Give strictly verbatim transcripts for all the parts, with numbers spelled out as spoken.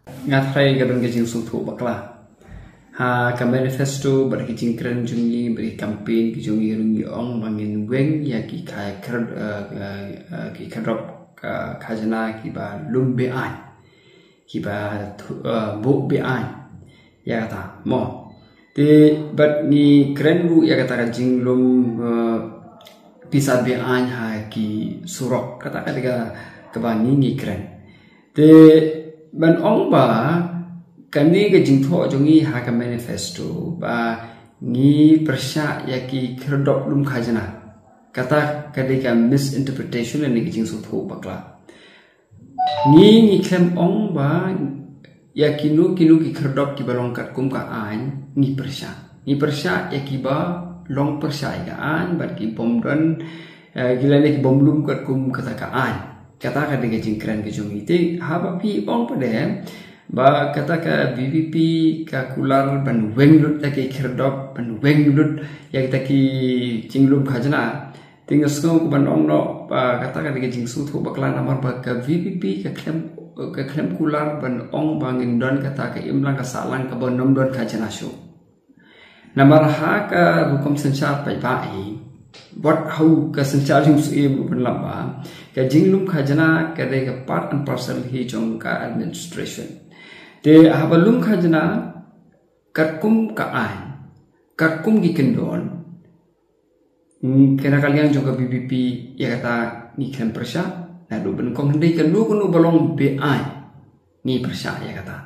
Nga tharai ka don ka jingsngewthuh bakla. Ha ka manifesto bad ki jingkren jong ngi bad ki campaign ki jong ngi ruh ngi ong ba ngin weng ïa ki kha-, kher-, eh, eh, eh, ki kherdop ka khajna kiba lum be-aiñ, kiba thu-, eh, buh be-aiñ ïa kata mo. Te bad ngi kren ruh ïa kata ka jinglum, eh, pisa be-aiñ ha ki surok, kata ka dei ka, kaba ngi ngi kren. Te ban ong ba kane ka jingthoh jong ngi ha ka manifesto ba ngi pyrshah ïa ki kherdop lum khajna, kata ka dei ka misinterpretation ne ka jingsngewthuh bakla. Ngi ngi khlem ong ba ïa kino kino ki kherdop kiba long katkum ka aiñ ngi pyrshah. Ngi pyrshah ïa kiba long pyrshah ïa ka aiñ bad ki bym don, eh, ki lane ki bym lum katkum kata ka aiñ. Kata ka dei ka jingkren ka jong ngi. Te haba phi ong pat de ba kata ka VPP ka kular ban weng lut ïa ki kherdop, ban weng lut ïa kita ki jinglum khajna. Te nga sngew ka ban ong noh ba kata ka dei ka jingsngewthuh bakla namar ba ka VPP ka khlem, ka khlem kular ban ong ba ngin don kata ka imlang ka sahlang kaba nym don khajna shuh. Namar ha ka rukom synshar paidbah hi, wat ha u ka synshar jong u Syiem u pynlong ba ka jinglum khajna ka dei ka part and parcel hi jong ka administration. Te haba lum khajna katkum ka aiñ, katkum ki kyndon, mm, kane ka liang jong ka VPP ïa kata ngi khlem pyrshah. Naduh ba nyngkong, hynrei kano kano ba long be-aiñ ngi pyrshah ïa kata.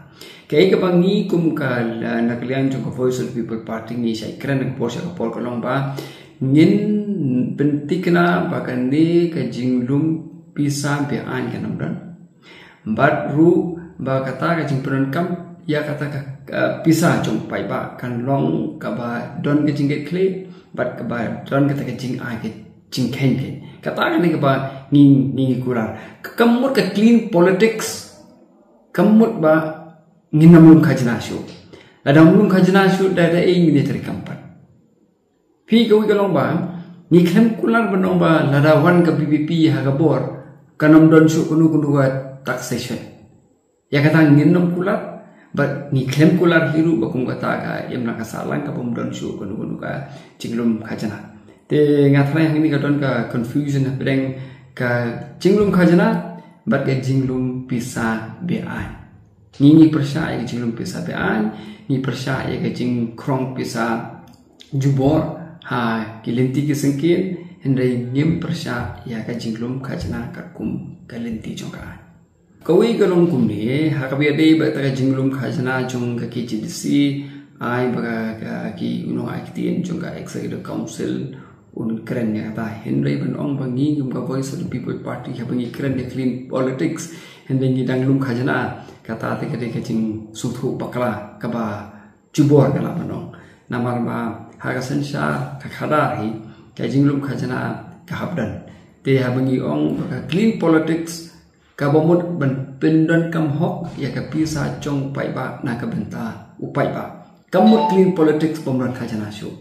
Kaei kaba ngi kum ka la-, na ka liang jong ka Voice of the People Party ngi shait kren na ka por sha ka por ka long ba ngin pynthikna ba kane ka jinglum pisa be-aiñ kan ym don. Bad ruh ba kata ka jingpyndonkam ïa kata ka, ka pisa jong paidbah kan long kaba don ka jingkitkhlieh bad kaba don kata ka jingai ka jingkheiñ kheiñ. Kata kane kaba ngi, ngi, ngi kular. Ka, ka mut ka clean politics, ka mut ba ngin nym lum khajna shuh. Lada nym lum khajna shuh da, da ei ngin ïatreilang pat. Phi, kawei ka long ba ngi khlem kular ban ong ba lada wan ka VPP ha ka bor kan ym don shuh kano kano ka taxation. Ïa kata ngin nym kular, bad ngi khlem kular hi ruh ba kum kata ka imlang ka sahlang ka bym don shuh kano kano ka jinglum khajna. Te nga tharai hangne ka don ka confusion hapdeng ka jinglum khajna bad ka jinglum pisa be-aiñ. Ngi ngi pyrshah ïa ka jinglum pisa be-aiñ, ngi pyrshah ïa ka jingkhrong pisa jubor ha ki lynti ki syngkien, hynrei ngim pyrshah ïa ka jinglum khajna katkum ka lynti jong ka aiñ. Kawei ka long kumne, ha kaba ïadei bad ka jinglum khajna jong ka KHADC, ai ba ka, ka ki u nongai ktien jong ka Executive Council un kren ïa kata, hynrei ban ong ba ngi kum ka Voice of the People Party haba ngi kren ïa clean politics, hynrei ngi dang lum khajna, kata te ka dei ka jingsngewthuh bakla kaba jubor ka lah ban ong. Namar ba ha ka synshar ka khadar hi ka jinglum khajna ka hap don. Te haba ngi ong ba ka clean politics kaba mut ban pyndonkam hok ïa ka pisa jong paidbah na ka bynta u paidbah, ka mut clean politics bym don khajna shuh.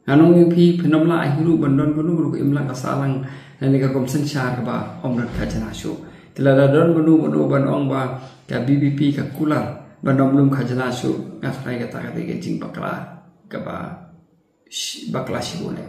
Ngan ong ïa phi, phin ym lah hi ruh ban don kano kano ka imlang ka sahlang lane ka rukom synshar kaba ym don khajna shuh. Te lada don mano mano ban ong ba ka VPP ka kular ban nym lum khajna shuh, nga tharai kata ka dei ka jingbakla kaba sh-, bakla shibun eh.